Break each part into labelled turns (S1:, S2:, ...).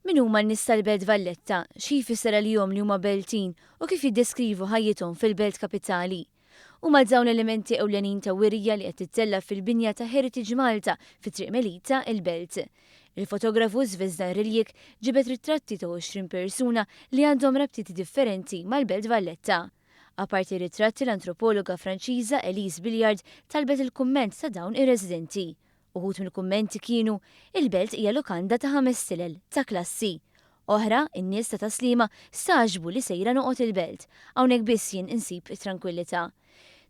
S1: Min huma n-nies tal-Belt Valletta, xi jfisser għalihom li huma Beltin u kif jiddeskrivu ħajjithom fil-belt kapitali? Huma dawn l-elementi ewlenin ta' wirja li qed tittella' fil-binja ta' Heritage Malta fi Triq Melita, il-Belt. Il-fotografu Zvezdan Riljik ġibed ritratti ta' 20 persuna li għandhom rabtiet differenti mal-Belt Valletta. Apparti r-ritratti l-antropologa Franċiża Elise Billiard talbet il-kumment ta' dawn ir-residenti. Uħud mill-kummenti kienu, Il-belt hija lukanda ta' ħames stilel, ta' klassi. Oħra, In-nies ta' Tas-Sliema stagħġbu li sejra noqgħod il-belt. Hawnhekk biss jien insib it-trankwillità.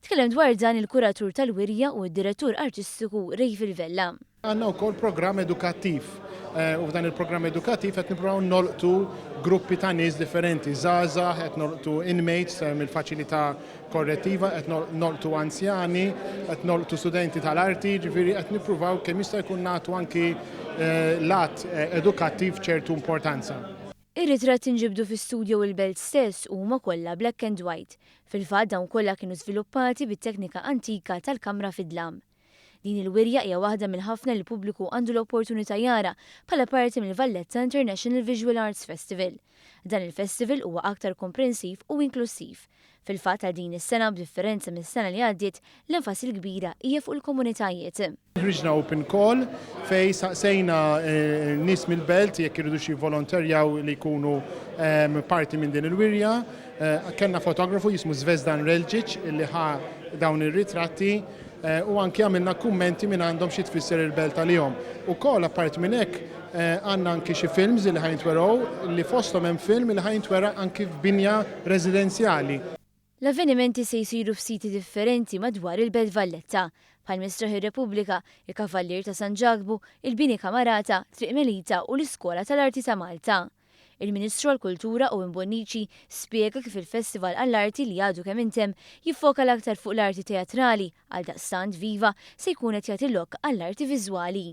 S1: Tkellem dwar dan il-kuratur tal-wirja u d-direttur artistiku Rayfil Vella.
S2: Għandna wkoll programm edukattiv u f'dan il-programm edukattiv qed nippruvaw nolqtu gruppi ta' nies differenti, żgħażagħ, qed nolqtu inmates mill-faċilità korrettiva, qed nolqtu anzjani, qed nolqtu studenti tal-arti, ġifieri qed nippruvaw kemm jista' jkun nagħtu anki lat edukattiv ċertu importanza.
S1: Ir-ritratti nġibdu fi studio il-Belt stess u huma kollha black and white. Fil-fatt dawn kollha kienu żviluppati bit-teknika antika tal-kamra fid-dlam. Din il-wirja hija waħda mill-ħafna li l-pubbliku għandu l-opportunità jara bħala parti mill-Valletta International Visual Arts Festival. Dan il-festival huwa aktar komprensiv u inklussiv. Fil-fatt għal din is-sena, b'differenza mis-sena li għaddiet, l-enfasi l-kbira hija fuq il-komunitajiet.
S2: Ħriġna open call fejn saqsejna nies mill-belt jekk iridux jivvolonterjaw li jkunu parti minn din il-wirja. Kellna fotografu jismu Zvezdan Relġic li ħa dawn ir-ritratti u anki għamilna kummenti minn għandhom xi tfisser il-belt għalihom. Ukoll apparti minn hekk għandna anki xi films li ħa jintwerew li fosthom hemm film li ħa jintwera anki f'binja residenzjali.
S1: L-avvenimenti se jsiru f'siti differenti madwar il-Belt Valletta, bħal Mistraħ ir-Repubblika, il-Kavallier ta' San Ġakbu, il-Bini Camarata, Triq Melita u l-Iskola tal-Arti ta' Malta. Il-Ministru għall-Kultura Owen Bonnici spjega kif il-Festival għall-Arti li għadu kemm intemm jiffoka l-aktar fuq l-arti teatrali, għaldaqstant Viva se jkun qed jagħti lok għall-arti viżwali.